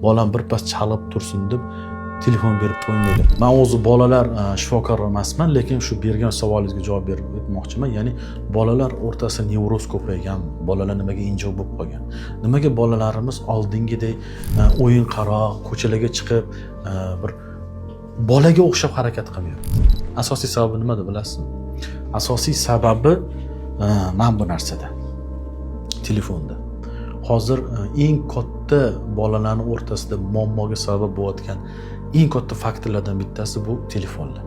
Bolam birpas chalg'ib tursin deb telefon berib qo'ymaydi. Man o'zi bolalar shifokori emasman, lekin shu bergan savolingizga javob berib o'tmoqchiman. Ya'ni bolalar o'rtasida nevroz ko'paygan, bolalar nimaga injiq bo'lib qolgan, nimaga bolalarimiz oldingidek o'yinqaroq, ko'chalarga chiqib bir bolaga o'xshab harakat qilmayapti? Asosiy sababi nimada, bilasizmi? Asosiy sababi mana bu narsada, telefonda. Hozir eng katta bolalarni o'rtasida muammoga sabab bo'layotgan eng katta faktorlardan bittasi bu telefonlar.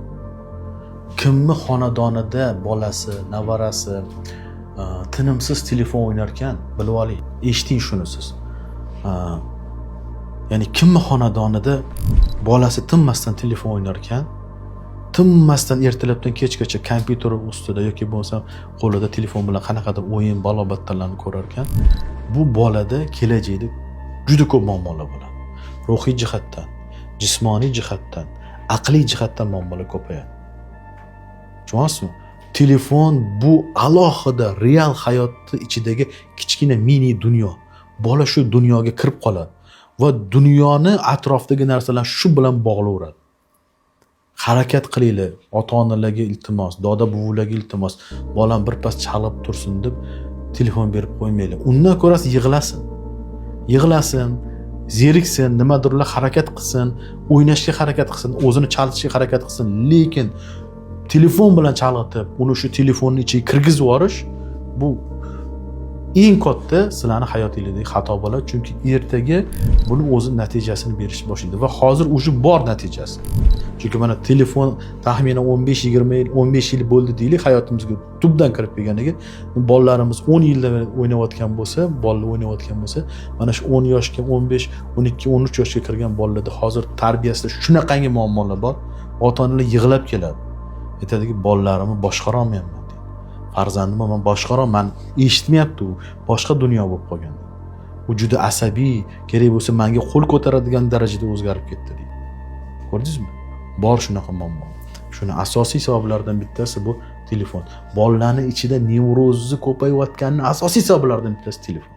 Kimni xonadonida bolasi, nevarasi tinimsiz telefon o'ynarkan, bilib oling, eshiting shuni siz. Ya'ni kimni xonadonida bolasi tinmasdan telefon o'ynarkan, tinmasdan ertalabdan kechgacha kompyuter ustida yoki bo'lmasam qo'lida telefon bilan qanaqadir o'yin, balo-battarlarni ko'rarkan, bu bolada kelajakda juda ko'p muammolar bo'ladi. Ruhiy jihatdan, jismoniy jihatdan, aqliy jihatdan muammolar ko'payadi. Tushunyapsizmi? Telefon bu alohida real hayotni ichidagi kichkina mini dunyo. Bola shu dunyoga kirib qoladi va dunyoni atrofidagi narsalar shu bilan bog'laveradi. Harakat qilinglar, ota onalarga iltimos, doda buvilarga iltimos, bolam birpas chalg'ib tursin deb telefon berib qo'ymanglar. Undan ko'rasi yig'lasin, yig'lasin, zeriksin, nimadirlar harakat qilsin, o'ynashga harakat qilsin, o'zini chalg'itishga harakat qilsin. Lekin telefon bilan chalg'itib, uni shu telefonni ichiga kirgizib yuborish, bu eng katta sizlarni hayotinglardagi xato bo'ladi. Chunki ertaga buni o'zi natijasini berishni boshlaydi va hozir уже bor natijasi. Chunki mana telefon taxminan 15-20 yil, 15 yil bo'ldi deylik hayotimizga tubdan kirib kelganiga. Bolalarimiz 10 yildan beri o'ynayotgan bo'lsa, bolalar o'ynayotgan bo'lsa, mana shu 10 yoshga, 15, 12, 13 yoshga kirgan bolalarda hozir tarbiyasida shunaqangi muammolar bor. Ota onalar yig'lab keladi, aytadiki, "Bolalarimni boshqarolmayapman", deydi. "Farzandimni man boshqarolman, eshitmayapti, u boshqa dunyo bo'lib qolgan, u juda asabiy, kerak bo'lsa manga qo'l ko'taradigan darajada o'zgarib ketdi", deydi. Ko'rdingizmi, bor shunaqa muammo. Shuni asosiy sabablaridan bittasi bu telefon. Bolalarni ichida nevrozni ko'payayotganini asosiy sabablaridan bittasi telefon.